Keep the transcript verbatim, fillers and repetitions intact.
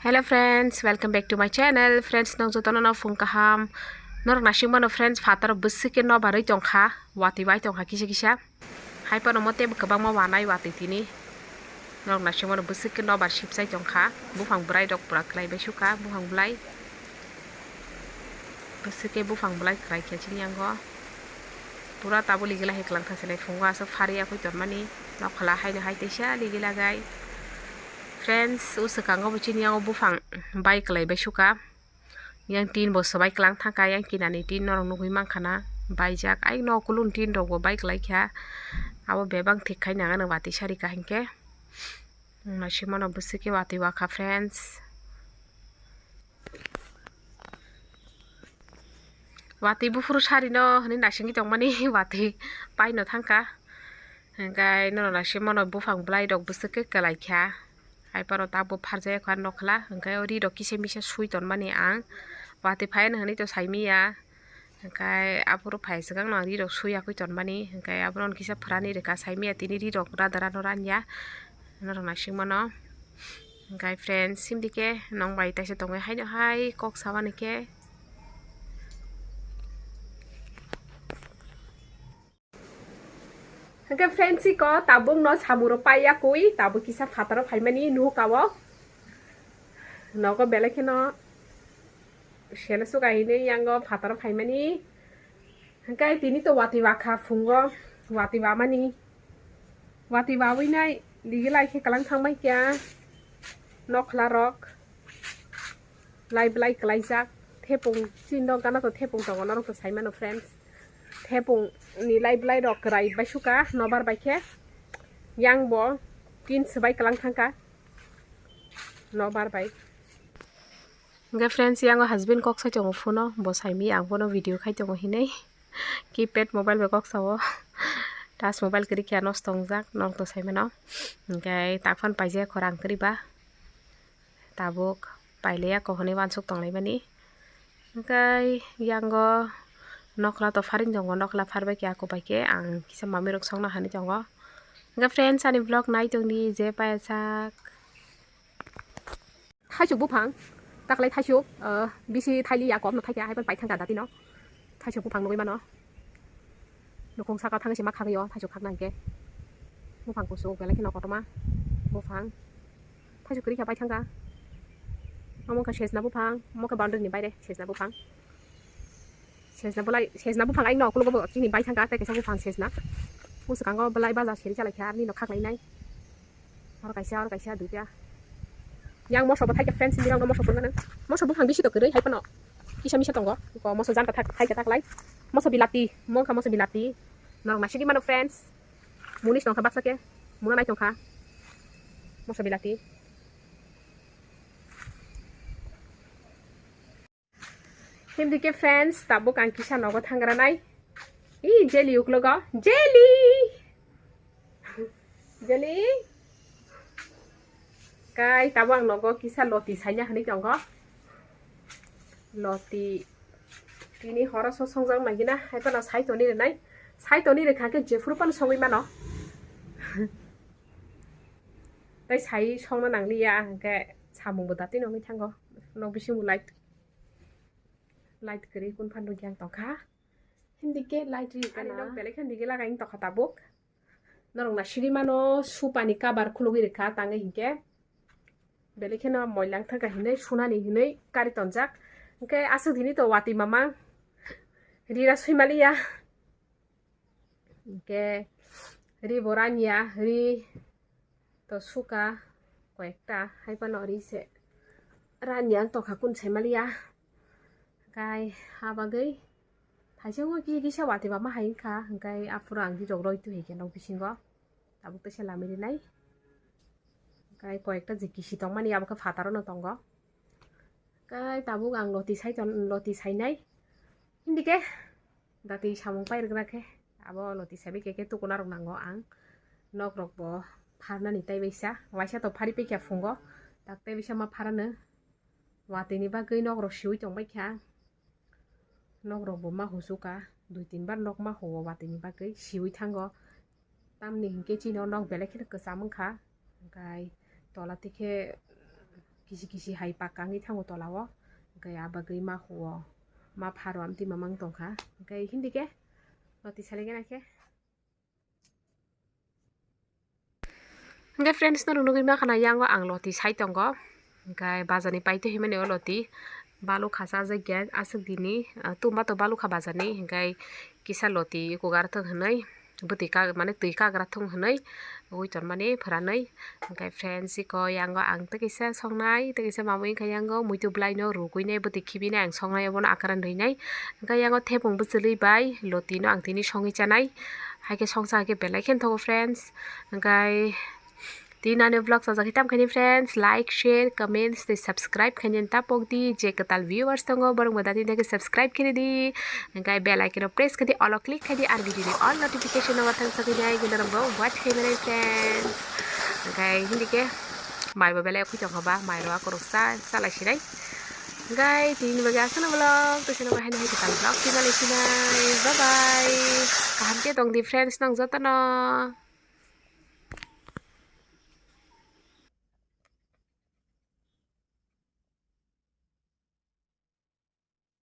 Hello friends, welcome back to my channel. Friends, nong jotono no phung kaham. Norok nasing mano friends, phataro bwswk khe no barwi tongkha, watwi bai tongkha kisa kisa. Hai phano mo tebo kwbangma wanai watwi tini. Norok nasing mano bwswk khe no bar sipsai tongkha. Buphang bwrai rok pura kwlai bai sukha, buphang bwlai. Bwswk khe buphang bwlai kwlai khe chini yango. Pura tabuk ligila hai kwlang thang sinai phungo aswk phari yakui tonmani. Nokhola haino hai teisa ligila gai. Friends, o swkango bo chini yango buphang bai kwlai bai sukha. Yang tin bo swbai kwlang thangkha, yang kinani tin norok nugui mankha na. Baijak, ai no kulun tin rok bo bai kwlai kha. Abo bebak thik khai nang ano watwi sari kaham khe. Naisingmano bwswk khe watwi wakha, friends. Watwi buphuru sari no hwnwi naisingwi tongmani watwi paino thangkha. Hwnkhe norok naisingmano buphang bwlai rok bwswk khe kwlai kha. Hai phano tabuk pharjak ya kha nokhola, hwnkhe o ri rok kisa misa sui tonmani ang. Watwi phai no hwnwi to saimanya. Hwnkhe aphuru phai swkang no ri rok sui yakui tonmani. Hwnkhe abono kisa phrani rwkha, saimanya tini ri rok rada rano ranya. Norok naisingmano. Hwnkhe friends, simdi khe nong bai taisa tongwi haino hai kok samani khe. Hwnkhe friends, iko tabuk no samung rok pai yakui, tabuk kisa phataro phaimani nuhukha o. Nogo belai kheno sele suka hinwi yango phataro phaimani. Hwnkhe tini to watwi wakha phungo, watwi wamani. Watwi wawi nai digi lai khe kwlang thangbai kya nokhola rok. Lai belai kwlaijak, thepung, chini nok gana to thepung tongo, norok to saimano friends. Thepung ni lai belai rok kwrai bai suka, nobar bai khe. Yang bo tin swbai kwlang thangkha, nobar bai. Hwnkhe friends, yang o husband kok sai tongo phone o, bo saimanya ang bono video khai tongo hinwi. Keypad mobile bai kok sao. Touch mobile kwrwi khe nosto wngjak, norok to saimano. Hwnkhe taphano paijak khorang kwrwi ba. Tabuk pailaiya kok hwnwi uansuk tonglaimani. Hwnkhe yango nokhola to pharing tongo, nokhola pharbai khe ako bai khe ang kisa mamirok songna hinwi tongo. Hwnkhe friends, ani vlog nai tongdi je paiya sak. Thaisuk buphang, taklai thaisuk, ah, bisi thailiya, kokno thaikha, haiphano paithangkha datino. Thaisuk buphang nugui mano. Nukhung saka thangwi se ma khagwi o, thaisuk khakna hinkhe. Buphang kuchuk, belai kheno kotorma buphang. Thaisuk kwrwi kha paithangkha. Omo wngkha sejna buphang, omo khe boundary ni baire sejna buphang. Sejna bolai, sejna buphang aino ukologo bo chini bai thangkha, tei kaisa buphang sejna. Bwskango bolai baja seri chalai kha, aroni no khaklai nai. Oro kaisa, oro kaisa, duita. Yang moso bo thaikha friends, hinwi rok no moso phunuknani. Moso buphang bisi to kwrwi hai phano. Kisa misa tongo. Iko moso janta thak, thaikha taklai. Moso bilati, mo wngkha moso bilati. Norok naisingwi mano friends. Munis tongkha baksa khe. Muna nai tongkha. Moso bilati. Himdi khe friends, tabuk ang kisa nogo thangranai. I jelly uklogo, jelly! Jelly! Kai tabuk ang nogo kisa loti saina hinwi tongo. Loti tini horo so songjak nangina, hai phano sai toni rwnai. Sai toni rwkha khe jephuru phano songwi mano. Tei sai songna nangliya, hwnkhe samungbo datino wngwi thango. Nok bisingo light. Light kwrwi kun phan rwngya ang tongkha. Hindi khe light rwngya. Ani nok belai khe hindi khe lagai tongkha tabuk. Norok naisingwi mano supani cover khulugwi rwkha tangwi hinkhe. Belai kheno moila wngthangkha hinwi sunani hinwi kari tonjak. Hinkhe aswk dini to watwi mamang. Rira swimaliya. Hinkhe ri bo ranya, ri to suka koyekta, hai phano ri se ranya wng tongkha kun saimaliya. Kai ha bagwi thaisongo kisa kisa watwi bama hai wngkha, hinkhe aphuru ang ri rok roi twi hai khe nok bisingo tabuk teisa lami rinai. Kai koyekta je kisi tongmani abo khe phataro no tongo. Kai tabuk ang loti sai ton, loti sainai. Hindi khe datwi samung pai rwkra khe abo loti saibai khe, khe tukuna rok nango ang. Nok rok bo pharnani tai baisa, waisa to phari paikha phungo, tak tai baisa ma pharano. Watwi ni bagwi nok rok siwi tong baikha. Nok rok bo ma huchuka, dui tin bar nok ma huo watwi ni bagwi siwi thango. Tamni hinkhe chini o nok belai kheno kwcham wngkha, hwnkhe tola tikhe kisi kisi hai pakka wngwi thango tola o, hwnkhe ah bagwi ma huo ma pharo amtwi mamang tongkha, hwnkhe hindi khe loti salai gana khe. Hwnkhe friends, norok nugwi mankha na, yango ang loti sai tongo, hwnkhe bazar ni paitwi hinmani o loti balukha chajakya aswk dini, ah, tumba to balukha bazar ni, hwnkhe kisa loti kugar thwng hinwi bwtwi kag mane twi kagra thwng hinwi ui tonmani phwranwi. Hwnkhe friends, iko yango ang tei kisa songnai, tei kisa mamui wngkha yango muitu bwlaino rugwinai bwtwi khibinai ang songnai, obono akaran rwinai. Hwnkhe yango thepung bwchwlwi bai lotino ang tini songwi chanai. Haikhe songsa haikhe belai khe nthogo friends. Hwnkhe tini ani vlog sajak khe tamkhaini friends, like, share, comments tei subscribe khainani tapok di. Je kwtal viewers tongo borok bo dati dagi subscribe khe di. Hwnkhe bell icon o press khe di, all o click khe di, ar video ni all notification no thang sagwi nai gina rok bo watch khe mani friends. Hwnkhe hindi khe mai bo belai khoi tongkha ba, mai rok akorok cha chalai sinai. Hwnkhe tini bagwi aswk no vlog, tei sini bahai no hai kwtal vlog twi malai sinai. Bye bye. Kaham khe tong di friends nang joto no.